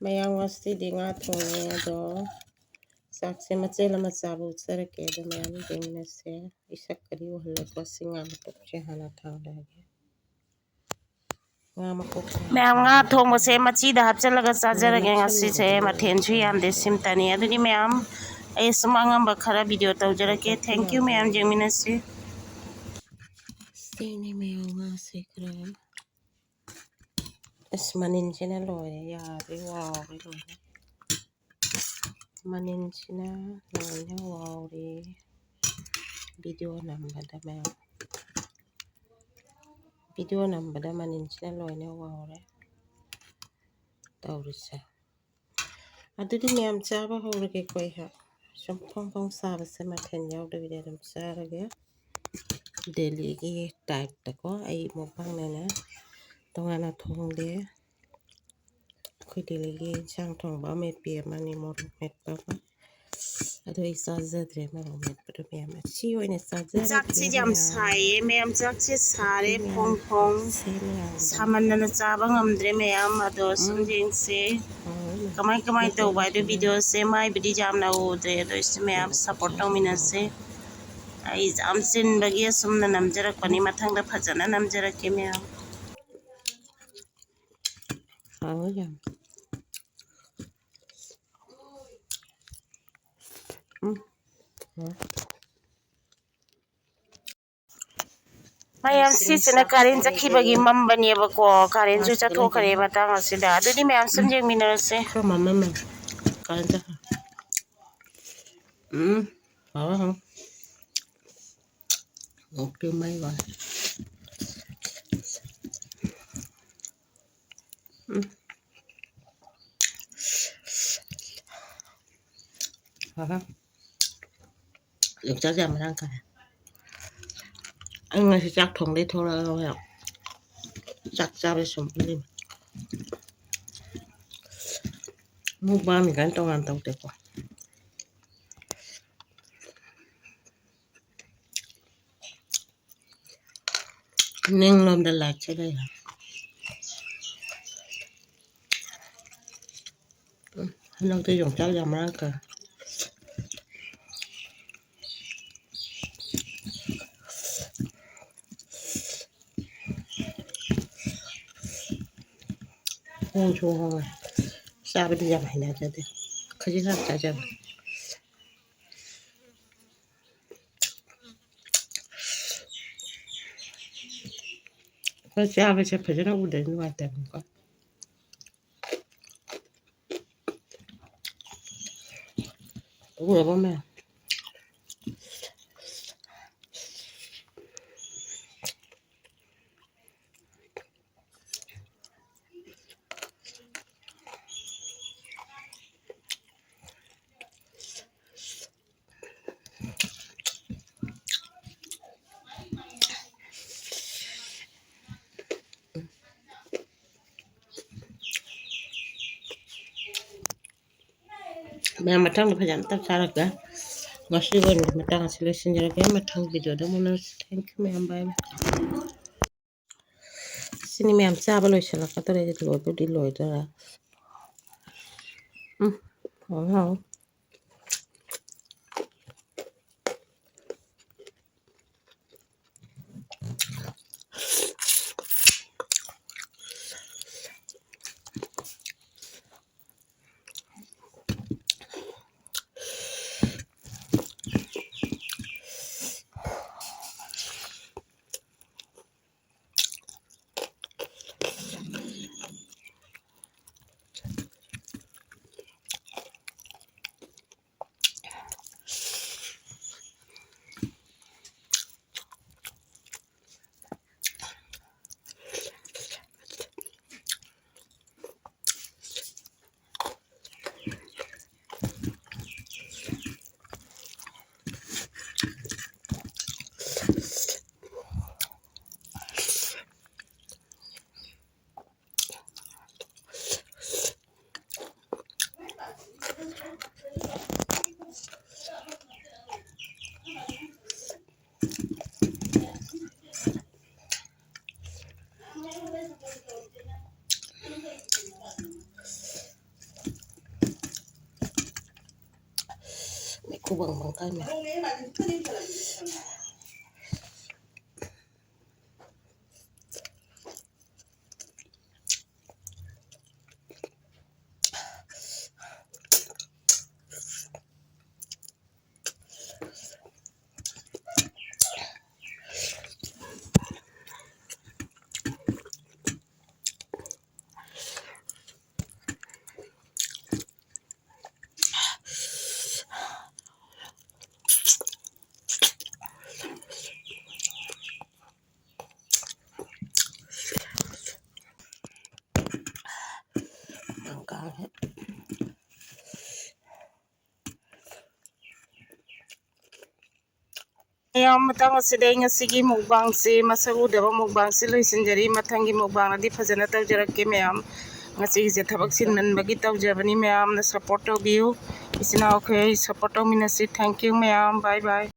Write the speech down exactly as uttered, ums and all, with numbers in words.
ꯃꯌꯥꯝ, ꯉꯁꯤꯗꯤ ꯉꯥ ꯊꯣꯡꯉꯦ, ꯑꯗꯣ ꯆꯥꯛꯁꯦ ꯃꯆꯦꯠ ꯑꯃ ꯆꯥꯕ ꯎꯠꯆꯔꯛꯀꯦ꯫ ꯑꯗꯣ ꯃꯌꯥꯝ ꯌꯦꯡꯃꯤꯟꯅꯁꯦ꯫ ꯑꯩ ꯁꯛꯀꯗꯤ ꯎꯍꯜꯂꯣꯏꯀꯣ, ꯁꯤ ꯉꯥ ꯃꯀꯨꯞꯁꯦ ꯍꯥꯟꯅ ꯊꯥꯡꯗꯔꯒꯦ꯫ ꯉꯥ ꯃꯀꯨꯞ ꯃꯌꯥꯝ, ꯉꯥ ꯊꯣꯡꯕꯁꯦ ꯃꯆꯤꯗ ꯍꯥꯞꯆꯤꯜꯂꯒ ꯆꯥꯖꯔꯒꯦ꯫ ꯉꯁꯤꯁꯦ ꯃꯊꯦꯜꯁꯨ ꯌꯥꯝꯗꯦ, ꯁꯤꯝꯇꯅꯤ꯫ ꯑꯗꯨꯗꯤ ꯃꯌꯥꯝ, ꯑꯩ ꯁꯨꯝ ꯑꯉꯝꯕ ꯈꯔ ꯚꯤꯗꯤꯑꯣ ꯇꯧꯖꯔꯛꯀꯦ꯫ Thank you ꯃꯌꯥꯝ, ꯌꯦꯡꯃꯤꯟꯅꯁꯤ꯫ ꯁꯤꯅꯤ ꯃꯌꯥꯝ, ꯉꯥꯁꯦ ꯈꯔ, ꯑꯁ, ꯃꯅꯤꯟꯁꯤꯅ ꯂꯣꯏꯔꯦ, ꯌꯥꯗ꯭ꯔꯦ, ꯋꯥꯎꯔꯦ ꯂꯣꯏꯅ꯫ ꯃꯅꯤꯟꯁꯤꯅ ꯂꯣꯏꯅ ꯋꯥꯎꯔꯦ꯫ ꯚꯤꯗꯤꯑꯣ ꯅꯝꯕꯗ ꯃꯌꯥꯝ, ꯚꯤꯗꯤꯑꯣ ꯅꯝꯕꯗ ꯃꯅꯤꯟꯁꯤꯅ ꯂꯣꯏꯅ ꯋꯥꯎꯔꯦ ꯇꯧꯔꯤꯁꯦ꯫ ꯑꯗꯨꯗꯤ ꯃꯌꯥꯝ, ꯆꯥꯕ ꯍꯧꯔꯒꯦꯀꯣ ꯑꯩꯍꯥꯛ꯫ ꯁꯨꯝ ꯐꯣꯡ ꯐꯣꯡ ꯁꯥꯕꯁꯦ ꯃꯊꯦꯜ ꯌꯥꯎꯗꯕꯤꯗ ꯑꯗꯨꯝ ꯆꯥꯔꯒꯦ꯫ ꯗꯦꯜꯂꯤꯒꯤ ꯇꯥꯏꯞꯇꯀꯣ, ꯑꯩ ꯃꯨꯛꯕꯥꯡꯅꯦꯅ ꯇꯣꯉꯥꯟꯅ ꯊꯣꯡꯗꯦ꯫ ꯑꯩꯈꯣꯏ ꯗꯦꯜꯂꯤꯒꯤ ꯏꯟꯁꯥꯡ ꯊꯣꯡꯕ ꯑꯃꯦꯠꯄꯤ ꯑꯃꯅꯤ, ꯃꯣꯔꯣꯛ ꯃꯦꯠꯄ ꯑꯃ꯫ ꯑꯗꯣ ꯑꯩ ꯆꯥꯖꯗ꯭ꯔꯦ ꯃꯣꯔꯣꯛ ꯃꯦꯠꯄꯗꯣ ꯃꯌꯥꯝ꯫ ꯑꯁꯤ ꯑꯣꯏꯅ ꯆꯥꯖꯔꯒꯦ ꯆꯥꯛꯁꯤ ꯌꯥꯝ ꯃꯌꯥꯝ꯫ ꯁꯥꯏꯌꯦ ꯃꯌꯥꯝ, ꯆꯥꯛꯁꯤ ꯁꯥꯔꯦ ꯐꯣꯡ ꯐꯣꯡ꯫ ꯁꯦ ꯃꯌꯥꯝ꯫ ꯁꯥꯃꯟꯗꯅ ꯆꯥꯕ ꯉꯝꯗ꯭ꯔꯦ ꯃꯌꯥꯝ꯫ ꯑꯗꯣ ꯁꯨꯝ ꯎꯝ꯫ ꯌꯦꯡꯁꯦ꯫ ꯍꯥꯎꯋꯦ꯫ ꯀꯃꯥꯏ ꯀꯃꯥꯏ ꯇꯧꯕ ꯍꯥꯏꯗꯣ ꯚꯤꯗꯤꯑꯣꯁꯦ ꯃꯥꯏꯕꯨꯗꯤ ꯌꯥꯝꯅ ꯎꯗ꯭ꯔꯦ, ꯑꯗꯣ ꯑꯩꯁꯨ ꯃꯌꯥꯝ ꯁꯞꯄꯣꯔꯠ ꯇꯧꯃꯤꯟꯅꯁꯦ꯫ ꯑꯩ ꯌꯥꯝ ꯆꯤꯟꯕꯒꯤ ꯑꯁꯨꯝꯅ ꯅꯝꯖꯔꯛꯄꯅꯤ, ꯃꯊꯪꯗ ꯐꯖꯅ ꯅꯝꯖꯔꯛꯀꯦ ꯃꯌꯥꯝ꯫ ꯍꯥꯎꯋꯦ ꯌꯥꯝ꯫ ꯎꯝ꯫ ꯍꯥꯎꯋꯦ꯫ ꯃꯌꯥꯝ, ꯁꯤꯁꯤꯅ ꯀꯥꯔꯦꯟ ꯆꯠꯈꯤꯕꯒꯤ ꯃꯝꯕꯅꯦꯕꯀꯣ, ꯀꯥꯔꯦꯟꯁꯨ ꯆꯠꯊꯣꯛꯈ꯭ꯔꯦ ꯃꯇꯥꯡ ꯑꯁꯤꯗ꯫ ꯑꯗꯨꯗꯤ ꯃꯌꯥꯝ ꯁꯨꯝ ꯌꯦꯡꯃꯤꯟꯅꯔꯁꯦ꯫ ꯈꯔ ꯃꯝꯃꯝꯃꯦ꯫ ꯀꯥꯔꯦꯟ ꯆꯠꯈ꯭ꯔꯦ꯫ ꯎꯝ, ꯍꯥꯎꯋꯦ, ꯍꯥꯎꯋꯦ꯫ ꯑꯣꯀꯦ, ꯃꯩ ꯋꯥꯏ꯫ ꯎꯝ꯫ ꯍꯥ ꯍꯥ꯫ ꯌꯣꯡꯆꯥꯛꯁꯦ ꯌꯥꯝ ꯃꯔꯥꯡ ꯀꯥꯏ꯫ ꯑꯩ ꯉꯁꯤ ꯆꯥꯛ ꯊꯣꯡꯗꯩ ꯊꯣꯛꯂꯛꯑꯒ ꯆꯥꯛ ꯆꯥꯕꯩ ꯁꯨꯝ ꯐꯝꯃꯤ꯫ ꯃꯨꯛꯕꯥꯡꯅꯤ ꯀꯥꯏꯅ ꯇꯣꯉꯥꯟ ꯇꯧꯗꯦꯀꯣ꯫ ꯅꯤꯡꯂꯣꯝꯗ ꯂꯥꯏꯠꯁꯦ ꯂꯩꯔꯦ꯫ ꯅꯪꯗꯤ ꯌꯣꯡꯆꯥꯛ ꯌꯥꯝ ꯃꯔꯥꯡ ꯀꯥꯏ꯫ ꯍꯣꯡꯁꯨ ꯍꯣꯡꯉꯦ꯫ ꯆꯥꯕꯗꯤ ꯌꯥꯝ ꯍꯩꯅꯖꯗꯦ꯫ ꯈꯖꯤꯛ ꯈꯛ ꯆꯥꯖꯕ꯫ ꯑꯩꯈꯣꯏ ꯆꯥꯕꯁꯦ ꯐꯖꯅ ꯎꯗ꯭ꯔꯗꯤ ꯅꯨꯡꯉꯥꯏꯇꯕꯅꯤꯀꯣ꯫ ꯎꯔꯕꯣ ꯃꯌꯥꯝ? ꯃꯌꯥꯝ ꯃꯊꯪꯗ ꯐꯖꯅ ꯑꯝꯇ ꯆꯥꯔꯛꯀꯦ꯫ ꯉꯁꯤꯒꯤ ꯑꯣꯏꯅꯗꯤ ꯃꯇꯥꯡ ꯑꯁꯤ ꯂꯣꯏꯁꯤꯟꯖꯔꯒꯦ꯫ ꯃꯊꯪ ꯚꯤꯗꯤꯑꯣꯗ ꯑꯃꯨꯛ ꯎꯅꯔꯁꯤ꯫ Thank you ꯃꯌꯥꯝ, bye bye꯫ ꯁꯤꯅꯤ ꯃꯌꯥꯝ ꯆꯥꯕ ꯂꯣꯏꯁꯤꯜꯂꯛꯀꯗꯧꯔꯦ꯫ ꯂꯣꯏꯕꯨꯗꯤ ꯂꯣꯏꯗꯣꯔꯦ꯫ ꯎꯝ, ꯍꯥꯎꯋꯦ, ꯍꯥꯎꯋꯦ꯫ ꯃꯨꯛꯕꯥꯡ ꯃꯥꯡ ꯀꯥꯏ ꯃꯥ꯫ ꯃꯌꯥꯝ, ꯃꯇꯥꯡ ꯑꯁꯤꯗ ꯑꯩ ꯉꯁꯤꯒꯤ ꯃꯨꯛꯕꯥꯡꯁꯤ, ꯃꯁꯛ ꯎꯗꯕ ꯃꯨꯛꯕꯥꯡꯁꯤ ꯂꯣꯏꯁꯤꯟꯖꯔꯤ꯫ ꯃꯊꯪꯒꯤ ꯃꯨꯛꯕꯥꯡꯗꯗꯤ ꯐꯖꯅ ꯇꯧꯖꯔꯛꯀꯦ ꯃꯌꯥꯝ꯫ ꯉꯁꯤꯒꯤꯁꯦ ꯊꯕꯛ ꯆꯤꯟꯃꯟꯕꯒꯤ ꯇꯧꯖꯕꯅꯤ꯫ ꯃꯌꯥꯝꯅ support ꯇꯧꯕꯤꯌꯨ꯫ ꯏꯆꯤꯟ ꯏꯅꯥꯎꯈꯩ support ꯇꯧꯃꯤꯟꯅꯁꯤ꯫ Thank you ꯃꯌꯥꯝ꯫ Bye bye꯫